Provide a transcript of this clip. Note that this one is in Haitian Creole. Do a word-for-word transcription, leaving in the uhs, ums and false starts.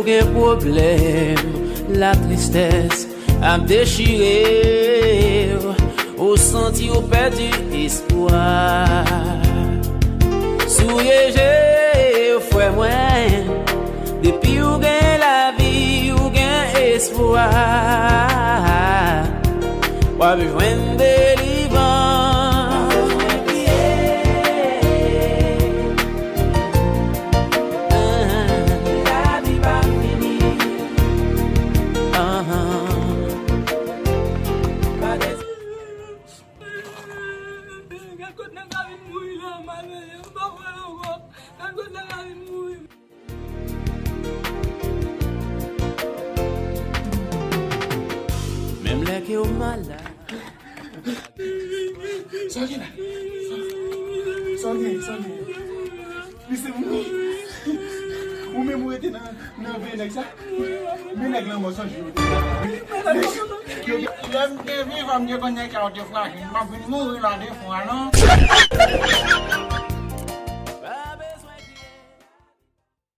Gen pwoblèm, latristès ap dechire w, ou santi w pèdi espwa. Souye je w, frè mwen, depi w gen lavi, w gen espwa. W ap jwenn delivrans. Lavi pa fini. Gad kot nèg la vin mouri la, malere, m pa wè l ankò. Gad kot nèg la vin mouri. Menm lè ke w malad. Sa w gen la? Sa w gen? Sa w gen? Li se moun. Ou menm ou rete nan, nan veye nèg sa? Men nèg lanmò sonje yo te. Lè m te vivan, m te konn nèg sa yo te fraji. M ap vin mouri la de fwa, non?